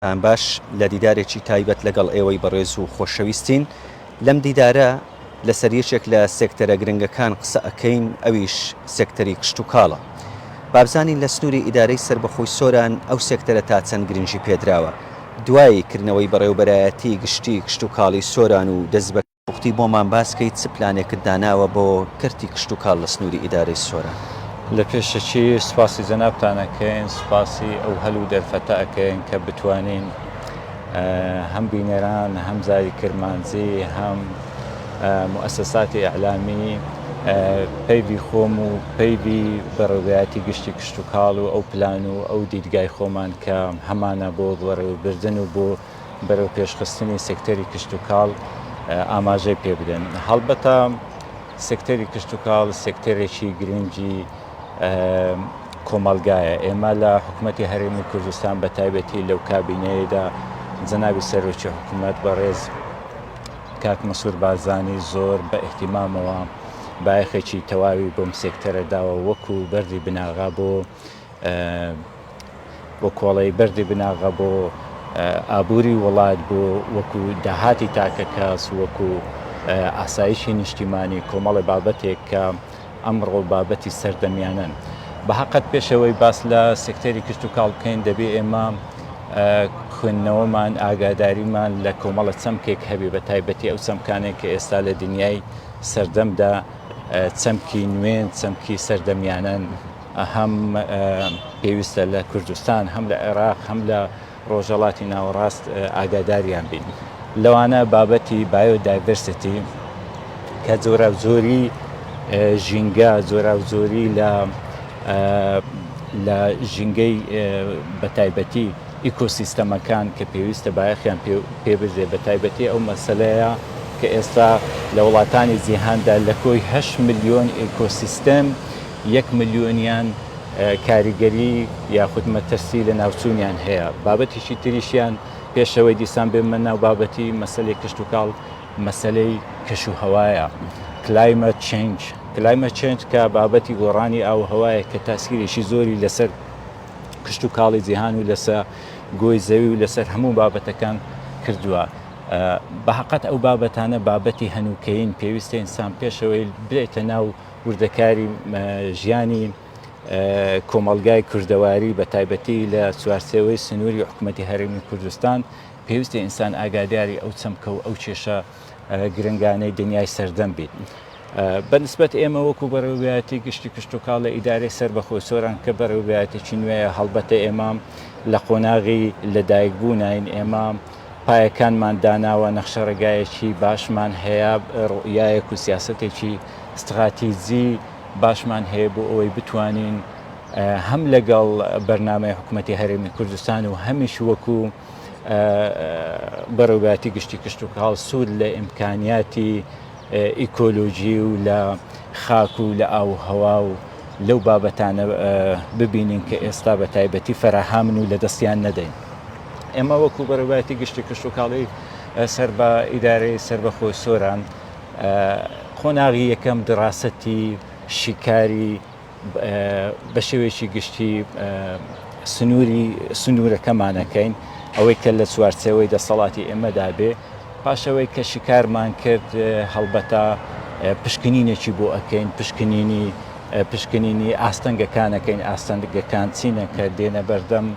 باش لە دیدارێکی تایبەت لەگەڵ ئێوەی بەڕێز و خۆشەویستین. لەم دیدارە لەسەر یەکێک لە سێکتەرە گرنگەکان قسە ئەکەین ئەویش سێکتەری کشتوکاڵە. بابزانین لە سنووری ئیدارەی سەربەخۆی سۆران ئەو سێکتەرە تا چەند گرنگی پێدراوە. دوای کردنەوەی بەڕێوەبەرایەتی گشتی کشتوکاڵی سۆران و دەست بە پوختی بۆمان باس کەی چ پلانێکت داناوە بۆ کەرتی کشتوکاڵ لە سنووری ئیدارەی سۆران؟ لە پێشەکی سوپاسی جەنابتان ئەکەین، سوپاسی ئەو هەل و دەرفەتە ئەکەین کە بتوانین هەم بینەران هەم زاری کرمانجی هەم موئەسەساتی ئیعلامی پەیڤی خۆم و پەیڤی بەڕێوەبەرایەتی گشتی کشتوکاڵ و ئەو پلان و ئەو دیدگای خۆمان کە هەمانە بۆ بەڕێوەبردن و بۆ بەرەو پێشخستنی سێکتەری کشتوکاڵ ئاماژەی پێ بدەن. هەڵبەتە سێکتەری کشتوکاڵ سێکتەرێکی گرنگی کۆمەڵگایە. ئێمە لە حکوومەتی هەرێمی کوردستان بە تایبەتی لەو کابینەیەدا جەنابی سەرۆکی حکوومەت بەڕێز کاک مەسرور بارزانی زۆر بە ئیهتیمامەوە بایەخێکی تەواوی بۆم سێکتەرە داوە وەکو بەردی بناغا بۆ بۆ کۆڵەی بەردی بناغە بۆ ئابووری وڵات بۆ وەکو داهاتی تاکە کەس وەکو ئاسایشی نیشتیمانی کۆمەڵی بابەتێک کە ئەمڕۆ بابەتی سەردەمیانن بە هەقەت پێشەوەی باس لە سێکتەری کشتوکاڵ بکەین دەبێ ئێمە خوێندنەوەمان ئاگاداریمان لە کۆمەڵە چەمکێک هەبێ بە تایبەتی ئەو چەمکانێک کە ئێستا لە دنیای سەردەمدا چەمکی نوێن چەمکی سەردەمیانن هەم پێویستە لە کوردستان هەم لە عێراق هەم لە ڕۆژهەڵاتی ناوەڕاست ئاگاداریان بین لەوانە بابەتی biodiversity کە جۆراوجۆری ژینگە جۆراوجۆری لە لە ژینگەی بەتایبەتی ئیکۆسیستەمەکان کە پێویستە بایەخیان پێ بدرێت بە تایبەتی ئەو مەسەلەیە کە ئێستا لە وڵاتانی جیهاندا لە کۆی 8 ملیۆن ئیکۆسیستەم یەک ملیۆنیان کاریگەری یاخود مەترسی لە ناوچوونیان هەیە بابەتێکی تریشیان پێشەوەی دیسان بێمە ناو بابەتی مەسەلەی کشتوکاڵ مەسەلەی کەش و هەوایە climate change climate change کە بابەتی گۆڕانی ئاو و هەوایە کە تاسیرێکی زۆری لەسەر کشتوکاڵی جیهان و لەسە گۆی زەوی و لەسەر هەموو بابەتەکان کردووە بە هەقەت ئەو بابەتانە بابەتی هەنووکەین پێویستە ئینسان پێشەوەی بێتە ناو وردەکاری ژیانی کۆمەڵگای کوردەواری بە تایبەتی لە چوارچێوەی سنووری حکوومەتی هەرێمی کوردستان پێویستە ئینسان ئاگاداری ئەو چەمکە و ئەو کێشە گرنگانەی دنیای سەردەم بیت. بە نسبەت ئێمە وەکو بەڕێوەبەرایەتی گشتی کشتوکاڵ لە ئیدارەی سەربەخۆی سۆران کە بەڕێوەبەرایەتێکی نوێیە هەڵبەتە ئێمە لە قۆناغی لەدایکبووناین ئێمە پایەکانمان داناوە نەخشەڕێگایەکی باشمان هەیە ڕوئیایەک و سیاسەتێکی ستراتیجی باشمان هەیە بۆ ئەوەی بتوانین هەم لەگەڵ بەرنامەی حکوومەتی هەرێمی کوردستان و هەمیش وەکو بەڕێوەبەرایەتی گشتی کشتوکاڵ سوود لە ئیمکانیاتی ئیکۆلۆژی و لە خاک و لە ئاو و هەوا و لەو بابەتانە ببینین کە ئێستا بە تایبەتی فەراهامن و لە دەستیان نەدەین. ئێمە وەکو بەڕێوەبەرایەتی گشتی کشتوکاڵی سەر بە ئیدارەی سەربەخۆی سۆران قۆناغی یەکەم دڕاسەتی شیکاری بە شێوەیەکی گشتی سنووری سنوورەکەمان ئەکەین ئەوەی کە لە چوارچێوەی دەسەڵاتی ئێمەدا بێ پاشەوەی کە شکارمان کرد هەڵبەتە پشکنینێکی بۆ ئەکەین پشکنینی پشکنینی ئاستەنگەکانەکەین ئاستەنگەکان چینە کە دێنە بەردەم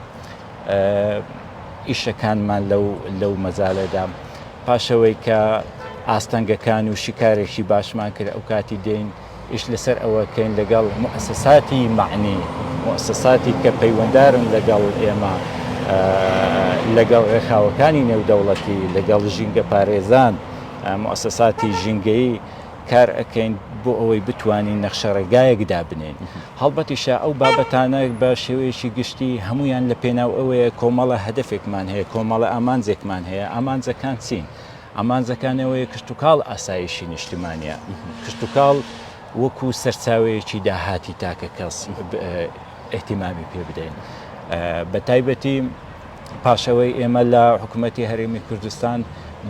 ئیشەکانمان لەو لەو مەجالەدا پاشەوەی کە ئاستەنگەکان و شکارێکی باشمان کرد ئەو کاتی دێین ئیش لەسەر ئەوە کەین لەگەڵ موئەسەساتی مەعنی، موئەسەساتی کە پەیوەندارن لەگەڵ ئێمە، لەگەڵ ڕێکخراوەکانی نێودەوڵەتی، لەگەڵ ژینگەپارێزان، موئەسەساتی ژینگەیی کار ئەکەین بۆ ئەوەی بتوانین نەخشەڕێگایەک دابنێین. هەڵبەتیشە ئەو بابەتانە بە شێوەیەکی گشتی هەموویان لە پێناو ئەوەیە کۆمەڵە هەدەفێکمان هەیە، کۆمەڵە ئامانجێکمان هەیە، ئامانجەکان چین؟ ئامانجەکان ئەوەیە کشتوکاڵ ئاسایشی نیشتیمانیە، کشتوکاڵ وەکو سەرچاوەیەکی داهاتی تاکە کەس ئیهتیمامی پێ بدەین. بە تایبەتی پاشەوەی ئێمە لە حکوومەتی هەرێمی کوردستان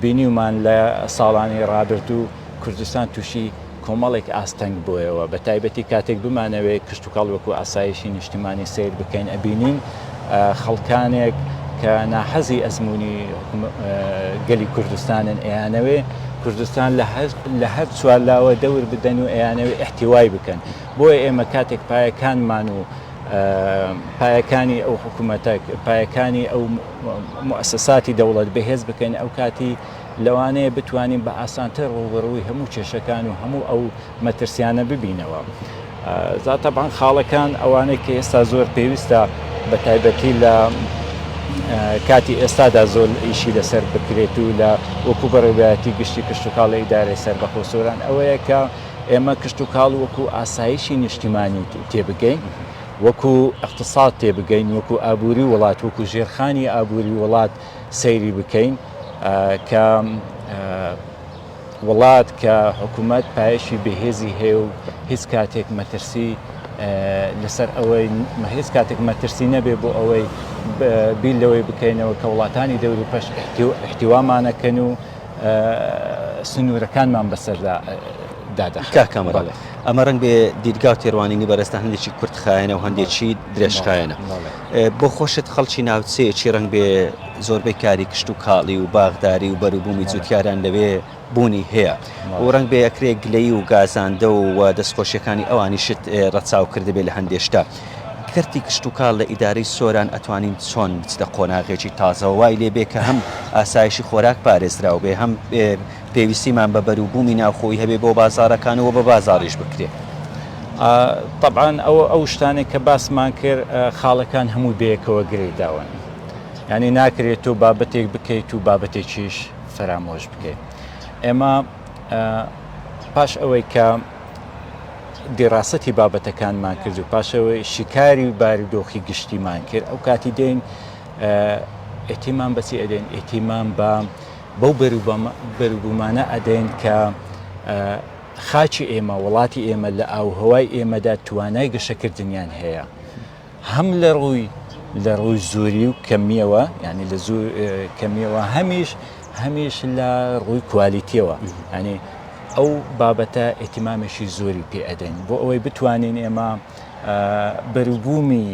بینیومان لە ساڵانی ڕابردوو کوردستان تووشی کۆمەڵێک ئاستەنگ بۆیەوە بە تایبەتی کاتێک بمانەوێت کشتوکاڵ وەکو ئاسایشی نیشتیمانی سەیر بکەین ئەبینین خەڵکانێک کە ناحەزی ئەزموونی گەلی کوردستانن ئەیانەوێ کوردستان لە هەر چوارلاوە دەور بدەن و ئەیانەوێ ئیحتیوای بکەن بۆیە ئێمە کاتێک پایەکانمان و پایەکانی ئەو حکوومەتە پایەکانی ئەو موسەساتی دەوڵەت بەهێز بکەین ئەو کاتی لەوانەیە بتوانین بە ئاسانتر ڕووبەڕووی هەموو کێشەکان و هەموو ئەو مەترسیانە ببینەوە. جا تەبعەن خاڵەکان ئەوانەی کە ئێستا زۆر پێویستە بە تایبەتی لە کاتی ئێستادا زۆر ئیشی لەسەر بکرێت و لە وەکو بەڕێوەبەرایەتی گشتی کشتوکاڵ لە ئیدارەی سەربەخۆ سۆران ئەوەیە کە ئێمە کشتوکاڵ وەکو ئاسایشی نیشتیمانی تێبگەین وەکو اقتصاد تێبگەین وەکو ئابووری وڵات وەکو ژێرخانی ئابووری وڵات سەیری بکەین کە وڵات کە حکوومەت پایەشی بەهێزی هەیە و هیچ کاتێک مەترسی لەسەر ئەوەی هیچ کاتێک مەترسی نەبێ بۆ ئەوەی بیر لەوەی بکەینەوە کە وڵاتانی دەوروپەش احتیوامانەکەن و سنوورەکانمان بەسەردا دادەخەن. کاک کامەران ئەمە ڕەنگ بێ دیدگا و تێڕوانینی بەڕێزتان هەندێکی کورتخایەنە و هەندێکی درێژخایەنە. بۆ خۆشت خەڵکی ناوچەیەکی ڕەنگ بێ زۆربەی کاری کشتوکاڵی و باغداری و بەروبوومی جوتیاران لەوێ بوونی هەیە و ڕەنگ بێ ئەکرێ گلەیی و گازاندە و دەستخۆشیەکانی ئەوانیشت ڕەچاو کردبێ لە هەندێ شتا. کەرتی کشتوکاڵ لە ئیدارەی سۆران ئەتوانین چۆن بچتە قۆناغێکی تازەوە وای لێ بێ کە هەم ئاسایشی خۆراک پارێزراو بێ هەم پێویستیمان بە بەروبوومی ناوخۆیی هەبێ بۆ بازاڕەکان و بە بازاڕیش بکرێ؟ تەبعەن ئەو ئەو شتانەی کە باسمان کرد خاڵەکان هەموو بەیەکەوە گرێداون یعنی ناکرێت تۆ بابەتێک بکەیت و بابەتێکیش فەرامۆش بکەیت ئێمە پاش ئەوەی کە دیڕاسەتی بابەتەکانمان کرد و پاشەوەی شیکاری و بارودۆخی گشتیمان کرد ئەو کاتی دێن ئێتیمان بەچی ئەدەین ئێتیمان بە بەو بەروبوومانە ئەدەین کە خاکی ئێمە وڵاتی ئێمە لە ئاوهەوای ئێمەدا توانای گەشەکردنیان هەیە هەم لە ڕووی لە ڕووی زۆری و کەمیەوە یعنی لە زۆر کەمیەوە هەمیش هەمیش لە ڕووی کوالیتیەوە ینی ئەو بابەتە ئیهتیمامێکی زۆری پێ ئەدەین بۆ ئەوەی بتوانین ئێمە بەروبوومی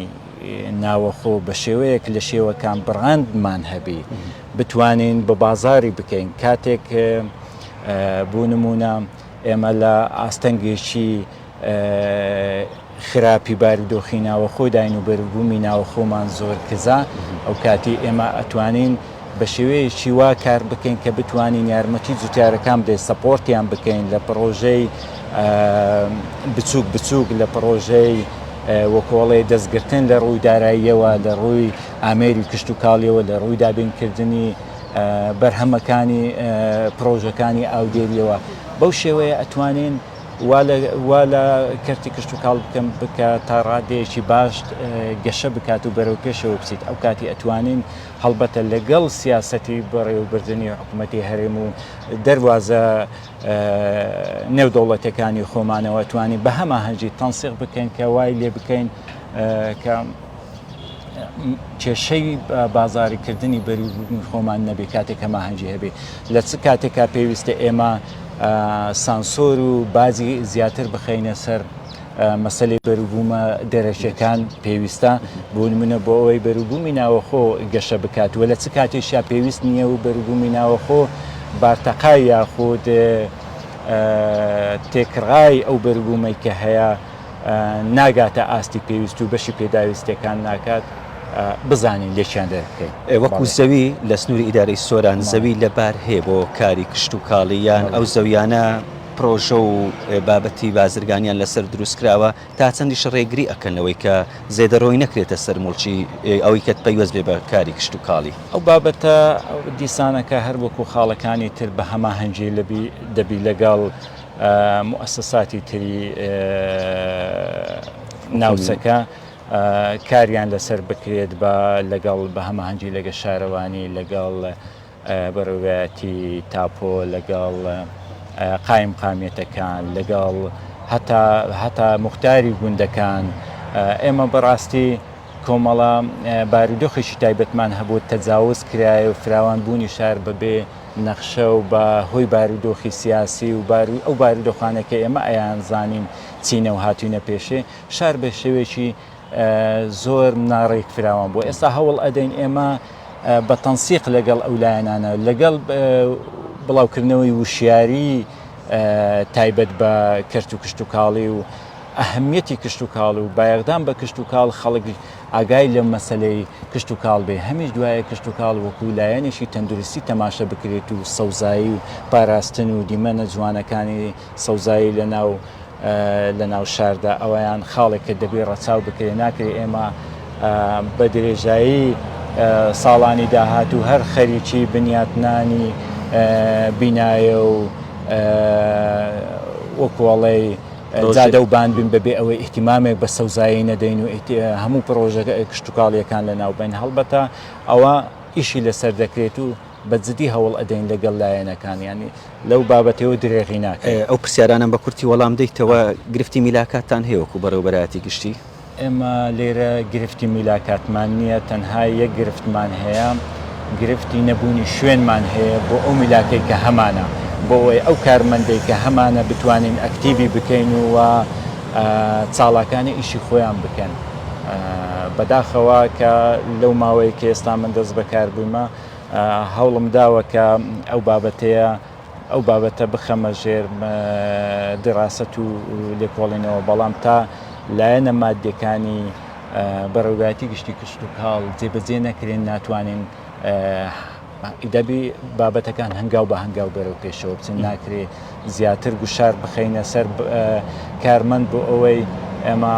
ناوەخۆ بە شێوەیەک لە شێوەکان بڕاندمان هەبی بتوانین بە بازاری بکەین کاتێک بۆ نمونە ئێمە لە ئاستەنگێکی خراپی بارودۆخی ناوەخۆداین و بەروبوومی ناوەخۆمان زۆر کزە، ئەو کاتی ئێمە ئەتوانین بە شێوەیەکی وا کار بکەین کە بتوانین یارمەتی جوتیارەکان بدەین، سەپۆرتیان بکەین لە پڕۆژەی بچووک بچووک، لە پڕۆژەی وەکۆڵێ دەستگرتن لە ڕووی داراییەوە، لە ڕووی ئامێری کشتوکاڵیەوە، لە ڕووی دابینکردنی بەرهەمەکانی پڕۆژەکانی ئاودێریەوە. بەو شێوەیە ئەتوانین وا لە وا لە کەرتی کشتوکاڵ بکەم بکە تا ڕادەیەکی باش گەشە بکات و بەرەو پێشەوە بچیت ئەو کاتی ئەتوانین هەڵبەتە لەگەڵ سیاسەتی بەڕێوەبردنی حکوومەتی هەرێم و دەروازە نێودەوڵەتەکانی خۆمانەوە توانین بە هەماهەنگی تەنسیق بکەین کە وای لێ بکەین کە کێشەی بازاریکردنی بەروبوومی خۆمان نەبێ کاتێک هەماهەنگی هەبێ لە چ کاتێکا پێویستە ئێمە سانسۆر و بازی زیاتر بخەینە سەر مەسلەی بەروبوومە دەرەکیەکان پێویستە بۆ نمونە بۆ ئەوەی بەروبوومی ناوەخۆ گەشە بکات و لە چ کاتێکیا پێویست نییە و بەروبوومی ناوەخۆ بارتەقای یاخود تێکڕای ئەو بەروبوومەی کە هەیە ناگاتە ئاستی پێویست و بەشی پێداویستیەکان ناکات بزانین لێکیان دەربکەین. وەکو زەوی لە سنووری ئیدارەی سۆران زەوی لەبار هەیە بۆ کاری کشتوکاڵی یان ئەو زەویانە پرۆژە و بابەتی بازرگانیان لەسەر دروستکراوە تا چەندیش ڕێگری ئەکەن لەوەی کە زێدەڕۆی نەکرێتە سەر موڵکی ئەوەی کە پەیوەست بێ بە کاری کشتوکاڵی؟ ئەو بابەتە دیسانەکە هەر وەکو خاڵەکانی تر بە هەماهەنگی دەبی لەگەڵ موئەسەساتی تری ناوچەکە کاریان لەسەر بکرێت بە لەگەڵ بە هەماهەنگی لەگە شارەوانی لەگەڵ بەڕێوەبەرایەتی تاپۆ لەگەڵ قایم قامیەتەکان لەگەڵ هەتا هەتا مختاری گوندەکان ئێمە بەڕاستی کۆمەڵە بارودۆخێکی تایبەتمان هەبوو تەجاوز کرایە و فراوان بوونی شار بەبێ نەخشە و بە هۆی بارودۆخی سیاسی و بارو ئەو بارودۆخانە کە ئێمە ئەیانزانین چینە و هاتوینە پێشێ شار بە شێوەیەکی زۆر ناڕێک فراوان بوو ئێستا هەوڵ ئەدەین ئێمە بە تەنسیق لەگەڵ ئەو لایەنانە لەگەڵ بڵاوکردنەوەی وشیاری تایبەت بە کەرت و کشتوکاڵی و ئەهمیەتی کشتوکاڵ و بایەخدان بە کشتوکاڵ خەڵک ئاگای لە مەسەلەی کشتوکاڵ بێ هەمیش دوایە کشتوکاڵ وەکو لایەنێکی تەندروستی تەماشە بکرێت و سەوزایی و پاراستن و دیمەنە جوانەکانی سەوزایی لە ناو لە ناو شاردا ئەویان خاڵێک کە دەبێ ڕەچاو بکرێ ناکرێ ئێمە بە درێژایی ساڵانی داهاتوو هەر خەریکی بنیاتنانی بینایە و وەکوڵەی جادە و بان بین بەبێ ئەوەی ئیهتیمامێک بە سەوزایی نەدەین و هەموو پڕۆژە کشتوکاڵییەکان لەناو بەین، هەڵبەتە ئەوە ئیشی لەسەر دەکرێت و بە جدی هەوڵ ئەدەین لەگەڵ لایەنەکان یانی لەو بابەتەوە درێغی ناکەین. ئەو پرسیارانەم بە کورتی وەڵام دەیتەوە، گرفتی میلاکاتتان هەیە وەکو بەڕێوەبەرایەتی گشتی؟ ئێمە لێرە گرفتی میلاکاتمان نییە، تەنها یەک گرفتمان هەیە، گرفتی نەبوونی شوێنمان هەیە بۆ ئەو میلاکەی کە هەمانە، بۆ ئەوەی ئەو کارمەندەی کە هەمانە بتوانین ئەکتیڤی بکەین و چاڵاکانە ئیشی خۆیان بکەن. بەداخەوە کە لەو ماوەیە کە ئێستا من دەست بەکار بوومە هەوڵم داوە کە ئەو بابەتەیە ئەو بابەتە بخەمە ژێر دیڕاسەت و لێکۆڵینەوە، بەڵام تا لایەنە ماددیەکانی بەڕێوەبەرایەتی گشتی کشتوکاڵ جێبەجێ نەکرێن ناتوانین دەبی بابەتەکان هەنگاو بە هەنگاو بەرەو پێشەوە بچن ناکرێ زیاتر گوشار بخەینە سەر کارمەند بۆ ئەوەی ئێمە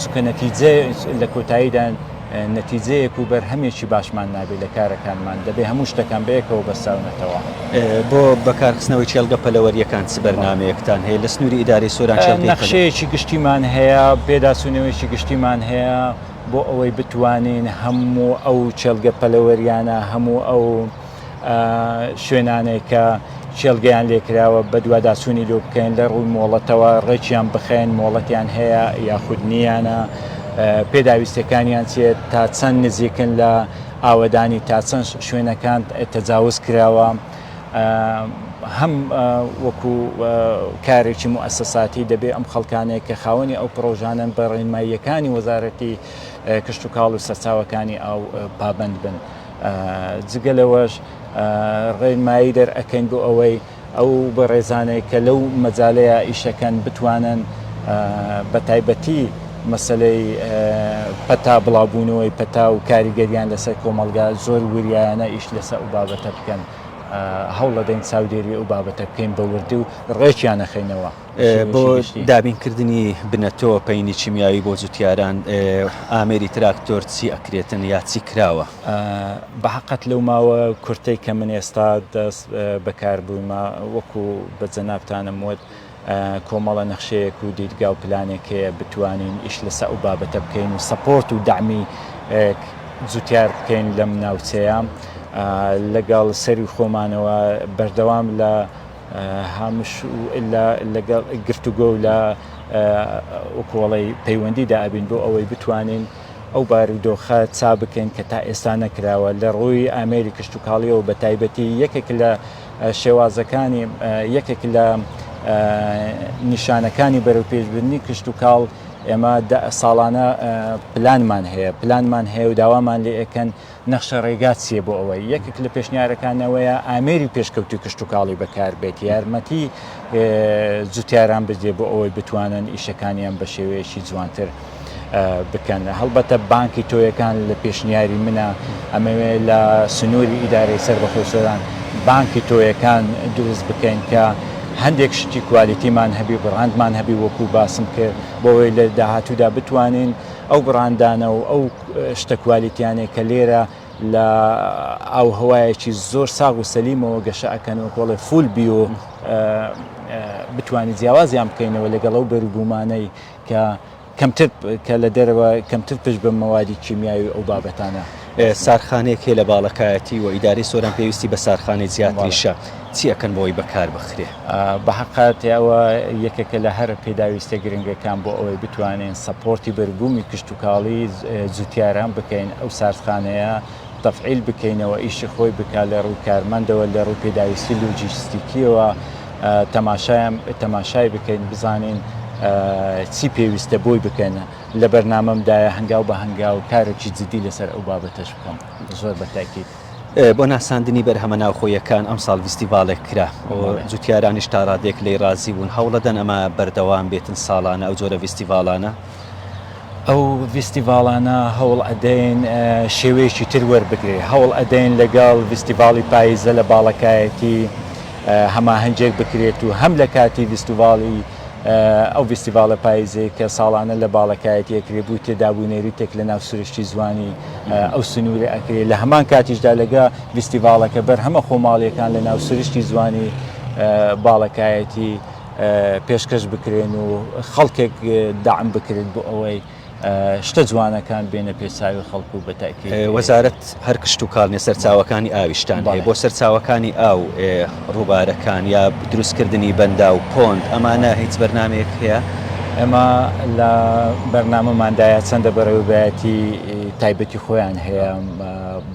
چونکە نەتیجە لە کۆتاییدا نەتیجەیەک و بەرهەمێکی باشمان نابێت لە کارەکانمان، دەبێت هەموو شتەکان بەیەکەوە بەستراونەتەوە. بۆ بەکارخستنەوەی کێڵگە پەلەوەرییەکان چ بەرنامەیەکتان هەیە؟ لە سنووری ئیدارەی سۆران کێڵگەی پەلە. نەخشەیەکی گشتیمان هەیە، پێداچوونەوەیەکی گشتیمان هەیە بۆ ئەوەی بتوانین هەموو ئەو کێڵگە پەلەوەرییانە، هەموو ئەو. شوێنانەی کە کێڵگەیان لێکراوە بەدواداچوونی لۆ بکەین لە ڕووی مۆڵەتەوە ڕێکیان بخەین مۆڵەتیان هەیە یاخود نییانە پێداویستەکانیان چیە تا چەند نزیکن لە ئاوەدانی تا چەند شوێنەکان تەجاوز کراوە هەم وەکو کارێکی موئەسەساتی دەبێ ئەم خەڵکانێک کە خاوەنی ئەو پڕۆژانەن بە ڕێنماییەکانی وەزارەتی کشتوکاڵ و سەرچاوەکانی ئاو پابەند بن. جگە لەوەش ڕێنمایی دەرئەکەین بۆ ئەوەی ئەو بەڕێزانەی کە لەو مەجالەیە ئیشەکەن بتوانن بە تایبەتی مەسلەی پەتا بڵاوبوونەوەی پەتا و کاریگەریان لەسەر کۆمەڵگا زۆر وریایانە ئیش لەسەر ئەو بابەتە بکەن هەوڵەدەین چاودێری ئەو بابەتە بکەین بە وردی و ڕێکیان نەخەینەوە. بۆ دابینکردنی بنەتۆ پەینی کیمیاوی بۆ جوتیاران ئامێری تراکتۆر چی ئەکرێتن یا چی کراوە؟ بە حەقت لەو ماوە کورتەی کە من ئێستا دەست بەکار بوومە وەکو بە جەنابتانم وت کۆمەڵە نەخشەیەک و دیدگا و پلانێک هەیە بتوانین ئیش لەسە ئەو بابەتە بکەین و support و دەعمی جوتیار بکەین لەم ناوچەیە لەگەڵ سەری خۆمانەوە بەردەوام لە هامش و لە لەگەڵ گفتوگۆ و لە وکۆڵەی پەیوەندیدا ئەبین بۆ ئەوەی بتوانین ئەو بارودۆخە چا بکەین کە تا ئێستا نەکراوە لە ڕووی ئامێری کشتتوکاڵیەوە بە تایبەتی یەکێک لە شێوازەکانی یەکێک لە نیشانەکانی بەرەوپێشبردنی کشتتوکاڵ ئێمە ساڵانە پلانمان هەیە پلانمان هەیە و داوامان لێ ئەکەن نەخشە ڕێگا چییە بۆ ئەوەی؟ یەکێک لە پێشنیارەکان ئەوەیە ئامێری پێشکەوتووی کشتوکاڵی بەکاربێت، یارمەتی جوتیاران بدرێت بۆ ئەوەی بتوانن ئیشەکانیان بە شێوەیەکی جوانتر بکەن. هەڵبەتە بانکی تۆیەکان لە پێشنیاری منە، ئەمەوێ لە سنووری ئیدارەی سەربەخۆی سۆران بانکی تۆیەکان دروست بکەین کە هەندێک شتی کوالیتیمان هەبی، بڕاندمان هەبی وەکو باسم کرد، بۆ ئەوەی لە داهاتوودا بتوانین ئەو بڕاندانە و ئەو شتە کوالیتیانەی کە لێرە لە ئاوهەوایەکی زۆر ساغ و سەلیمەوە گەشە ئەکەن و کۆڵێ full bio بتوانین جیاوازیان بکەینەوە لەگەڵ ئەو بەروبوومانەی کە کەمتر کە لە دەرەوە کەمتر پشت بە مەوادی کیمیاوی ئەو بابەتانە. سارخانەیەک هەیە لە باڵەکایەتی و ئیدارەی سۆران پێویستی بە سارخانەی زیاتریشە. چی ئەکەن بۆ ئەوەی بەکار بخرێ؟ بە حەقت ئەوە یەکێکە لە هەرە پێداویستە گرنگەکان بۆ ئەوەی بتوانین support ی بەروبوومی کشتوکاڵی جوتیاران بکەین، ئەو ساردخانەیە تەفعیل بکەینەوە ئیشی خۆی بکات لە ڕووی کارمەندەوە لە ڕووی پێداویستی لۆجیستیکیەوە تەماشایان تەماشای بکەین بزانین چی پێویستە بۆی بکەن لە بەرنامەمدایە هەنگاو بە هەنگاو کارێکی جدی لەسەر ئەو بابەتەش بکەم زۆر بە تاکید. بۆ ناساندنی بەرهەمە ناوخۆیەکان ئەمساڵ ڤیستیڤاڵێک کرا و جوتیارانیش تا ڕادەیەک لێی ڕازی بوون، هەوڵەدەن ئەمە بەردەوام بێتن ساڵانە ئەو جۆرە ڤیستیڤاڵانە؟ ئەو ڤیستیڤاڵانە هەوڵ ئەدەین شێوەیەکی تر وەربگرێ، هەوڵ ئەدەین لەگەڵ ڤیستیڤاڵی پاییزە لە باڵەکایەتی هەماهەنگێک بکرێت و هەم لە کاتی ڤیستیڤاڵی ئەو ڤیستیڤاڵە پاییزەی کە ساڵانە لە باڵەکایەتی ئەکرێ بوویتە دابونەریتێک لە ناو سروشتی زوانی ئەو سنوورە ئەکرێ لە هەمان کاتیشدا لەگە ڤیستیڤاڵەکە بەرهەمە خۆماڵیەکان لە ناو سروشتی زوانی باڵەکایەتی پێشکەش بکرێن و خەڵکێک دەعم بکرێت بۆ ئەوەی شتە جوانەکان بێنە پێچاوی خەڵک و بەتاکید وەزارەت هەر کشتوکاڵ نیە سەرچاوەکانی ئاویشتان هەیە بۆ سەرچاوەکانی ئاو ڕووبارەکان یا دروستکردنی بەنداو پۆند ئەمانە هیچ بەرنامەیەک هەیە؟ ئێمە لە بەرنامەماندایە چەندە بەڕێوەبەرایەتی تایبەتی خۆیان هەیە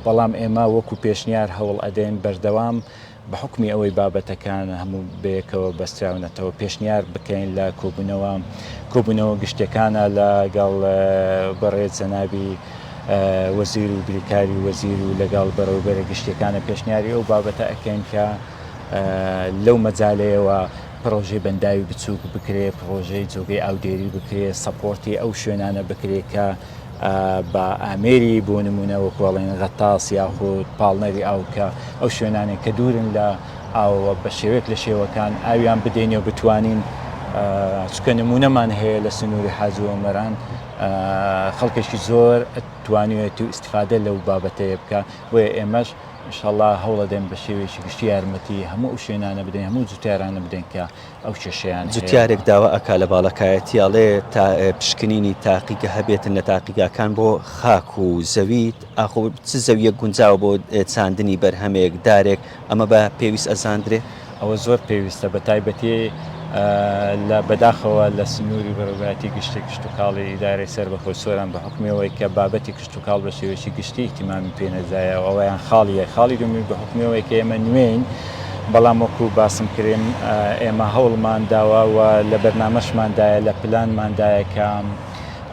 بەڵام ئێمە وەکو پێشنیار هەوڵ ئەدەین بەردەوام بە حوکمی ئەوەی بابەتەکان هەموو بەیەکەوە بەستراونەتەوە پێشنیار بکەین لە کۆبوونەوە کۆبوونەوە گشتیەکانە لە گەڵ بەڕێز جەنابی وەزیر و بریکاری وەزیر و لەگەڵ بەڕێوبەرە گشتیەکانە پێشنیاری ئەو بابەتە ئەکەین کە لەو مەجالەیەوە پڕۆژەی بەنداوی بچووک بکرێ پڕۆژەی جۆگەی ئاودێری بکرێ support ی ئەو شوێنانە بکرێ کە بە ئامێری بۆ نموونە وەکو ئەڵێن غەتاس یاخود پاڵنەری ئاو کە ئەو شوێنانەی کە دوورن لە ئاوەوە بە شێوەیەک لە شێوەکان ئاویان بدەینێ و بتوانین چکە نمونەمان هەیە لە سنووری حاجی ئۆمەران خەڵکێکی زۆر توانیوێتی و ئیسیفادە لەو بابەتەیە بکە بۆیە ئێمەش ئینشەڵا هەوڵەدەین بە شێوەیەکی گشتی یارمەتی هەموو ئەو شوێنانە بدەین هەموو جوتیارانە بدەین کە ئەو کێشەیان هەیە. جوتیارێک داوا ئەکا لە باڵەکایەتی ئەڵێ تا پشکنینی تاقیگە هەبێتن لە تاقیگاکان بۆ خاک و زەوی ئاخۆ چ زەویەک گونجاوە بۆ چاندنی بەرهەمێک دارێک ئەمە بە پێویست ئەزاندرێ؟ ئەوە زۆر پێویستە بە تایبەتی لە بەداخەوە لە سنووری بەڕێوەبەرایەتی گشتی کشتوکاڵی ئیدارەی سەربەخۆی سۆران بە حوکمی ئەوەی کە بابەتی کشتوکاڵ بە شێوەیەکی گشتی ئیهتیمامی پێ نەدرایە و ئەوەیان خاڵی یەک، خاڵی دووەمیش بە حوکمی ئەوەی کە ئێمە نوێین، بەڵام وەکو باسم کریم ئێمە هەوڵمان داوە و لە بەرنامەشماندایە لە پلانماندایە کە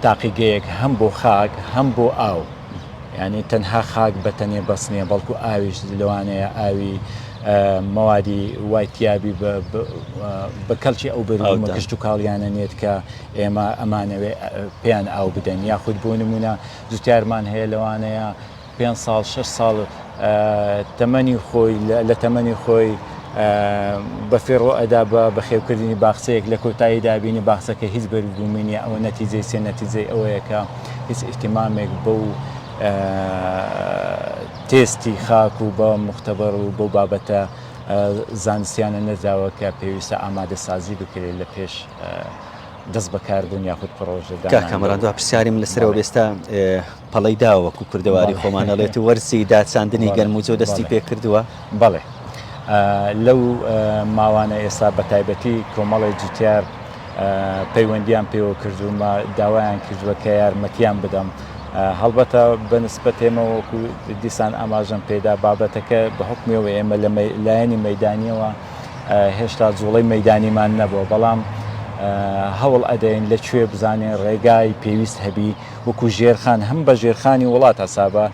تاقیگەیەک هەم بۆ خاک هەم بۆ ئاو یعنی تەنها خاک بە تەنێ بەس نییە بەڵکو ئاویش لەوانەیە ئاوی مەوادی وای تیابی بە کەڵکی ئەو بەروبوومە کشتوکاڵیانە نێت کە ئێمە ئەمانەوێ پێیان ئاو بدەین یاخود بۆ نمونە جوتیارمان هەیە لەوانەیە پێ ساڵ شش ساڵ تەمەنی خۆی لە تەمەنی خۆی بە فێڕۆ ئەدا بە بەخێوکردنی باخچەیەک لە کۆتایی دابینی باخچەکە هیچ بەروبوومی نیە ئەوە نەتیجەی چێ نەتیجەی ئەوەیە کە هیچ ئیهتیمامێک بەو تێستی خاک و بە مختبەر و بەو بابەتە زانستیانە نەدراوە کە پێویستە ئامادەسازی بکرێت لە پێش دەست بەکاربوون یاخود پڕۆژە دانان. کاک کامەران دوا پرسیاری من لەسەرەوە بێستا پەڵەی داوە وەکو کوردەواری خۆمان ئەڵێت و وەرزی داچاندنی گەنم و جۆ دەستی پێ کردووە؟ بەڵێ لەو ماوانە ئێستا بە تایبەتی کۆمەڵی جوتیار پەیوەندیان پێوە کردوومە داوایان کردووە کە یارمەتیان بدەم هەڵبەتە بە نسبەت ئێمە وەکو دیسان ئاماژەم پێدا بابەتەکە بە حکمیەوە ئێمە لە لایەنی مەدانیەوە هێشتا جوڵەی مەیدانیمان نەبووە، بەڵام هەوڵ ئەدەین لە کوێ بزانین ڕێگای پێویست هەبی وەکو ژێرخان هەم بە ژێرخانی وڵات حسابە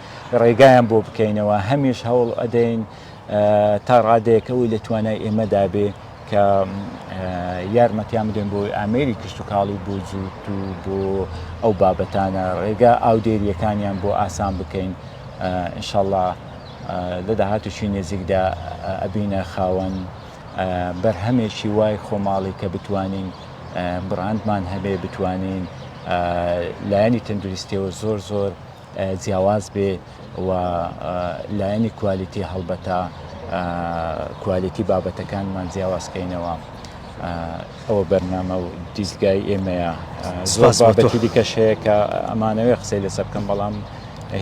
ڕێگایان بۆ بکەینەوە هەمیش هەوڵ ئەدەین تا ڕادەیەک ئەوەی لە توانای ئێمەدا بێ کە یارمەتیان بدەین بۆ ئامێری کشتتوکاڵی بۆ جووت و بۆ ئەو بابەتانە ڕێگا ئاودێریەکانیان بۆ ئاسان بکەین ئینشاءاللە لە داهاتووی نێزیکدا ئەبینە خاوەن بەرهەمێکی وای خۆماڵی کە بتوانین بڕاندمان هەبێ بتوانین لایەنی تەندروستیەوە زۆر زۆر جیاواز بێ و لایەنی کوالیتی هەڵبەتە کوالیتی بابەتەکانمان جیاوازکەینەوە ئەوە بەرنامە و دیزگای ئێمەیە زۆر بابەتی دیکەش هەیە کە ئەمانەوێ قسەی لەسەر بکەم بەڵام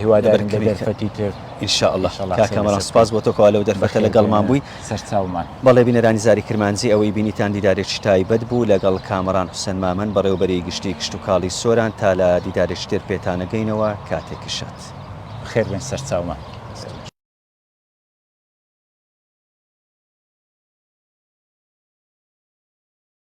هیوادارم لە دەرفەتی تر ان شاء اللە کاک کامەران سوپاس بۆ تۆ کەوا لەو دەرفەتە لەگەڵمان بووی سەرچاومان. بەڵێ بینەرانی زاری کرمانجی ئەوەی بینیتان دیدارێکی تایبەت بوو لەگەڵ کامەران حوسێن مامەند بەڕێوەبەری گشتی کشتوکاڵی سۆران تا لە دیدارێکی تر پێتانەگەینەوە کاتێکی شاد. بەخێربێن سەرچاومان.